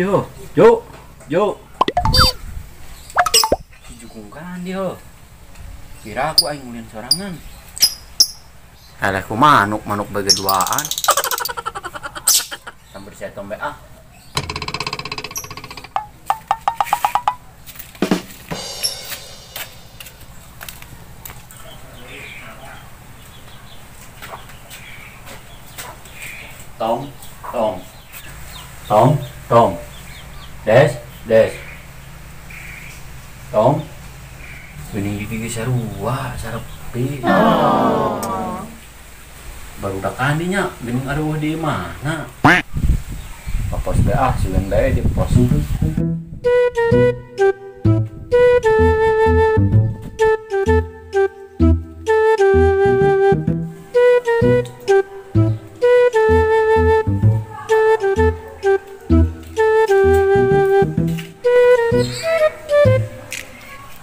dia. Jo, Jo. Si jukungkan dia. Kira aku aing ulin sorangan. Alah ku manuk, manuk bageduaan. Sambil saya tombe ah. Tong, tong. Tong, tong. Des, des. Tong. Bening gigi sarua, sarepi. Oh. Baru dak nya, bening aruh di mana? Pos be ah, sugan bae di pos.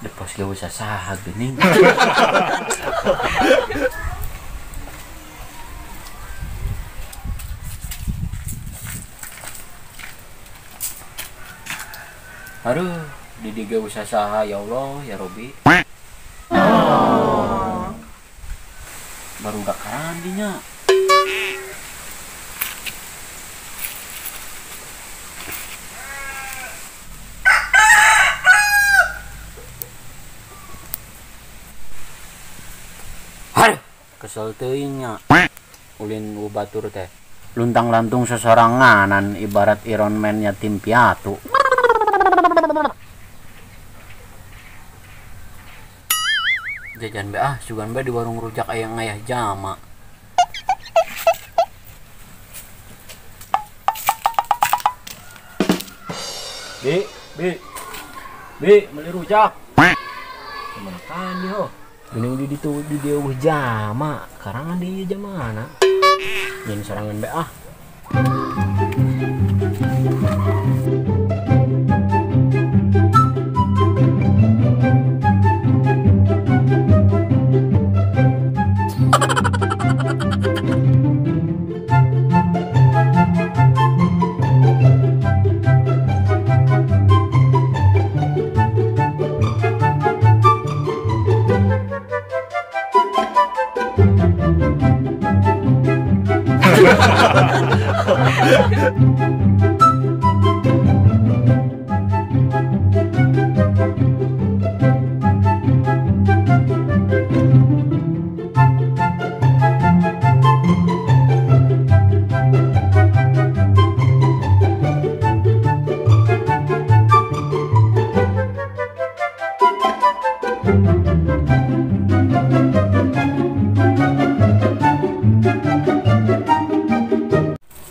Di pos ge usah saha geuning. Aduh, di diga usah saha ya Allah ya Robi. Oh. Baru gak karandinya. Aduh, kesel teuing nya. Ulin batur teh. Luntang-lantung sesoranganan ibarat Iron Man-nya tim piatu. Jajan be ah, sugan be di warung rujak ayang ngayah jama. Bi, bi, bi, beli rujak. Kemana kan dia? Bening di ditu di dia jama, karangan di jamana. Nyen sorangan be ah.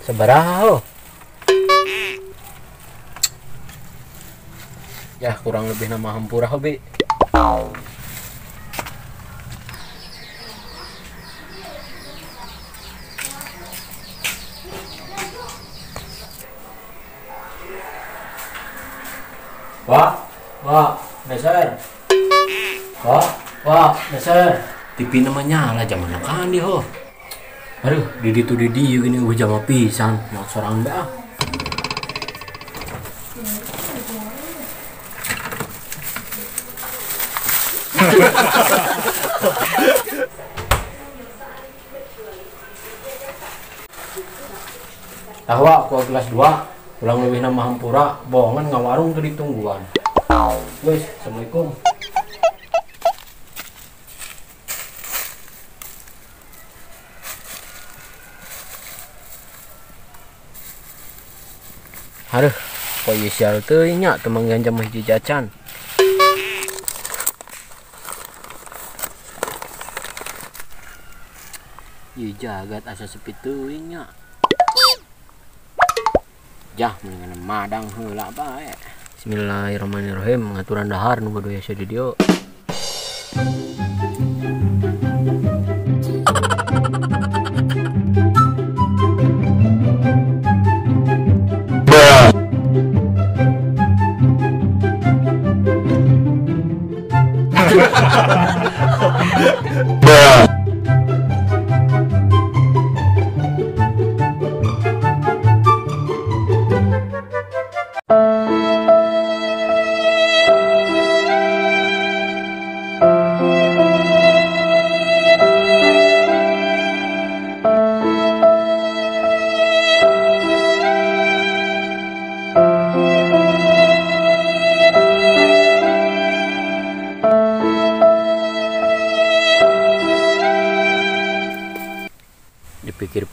Sabaraha. Ya kurang lebih nama hampura hobi. Wah, wah, beser. Wah, wah, beser. TV namanya nyala zaman kan di ho. Aduh, di ditu di dieu gini gua jama pisan, mau sorang be ah. Tahu aku kelas 2, pulang lebih nama hampura, bohongan ngawarung tuh ditungguan. Wes, assalamualaikum. Aduh, kok ieu sial teuing nya teu manggihan jam hiji jacan. Ieu jagat asa sepi teuing nya. Jah mendingan madang heula bae. Bismillahirrahmanirrahim, ngaturan dahar nu bodoh asa di dieu.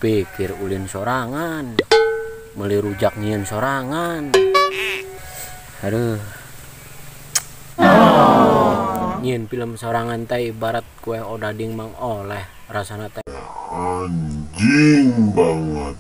Dipikir ulin sorangan. Meuli rujak nyieun sorangan. Aduh. Nyieun film sorangan teh ibarat kue odading Mang Oleh rasana teh. Anjing banget.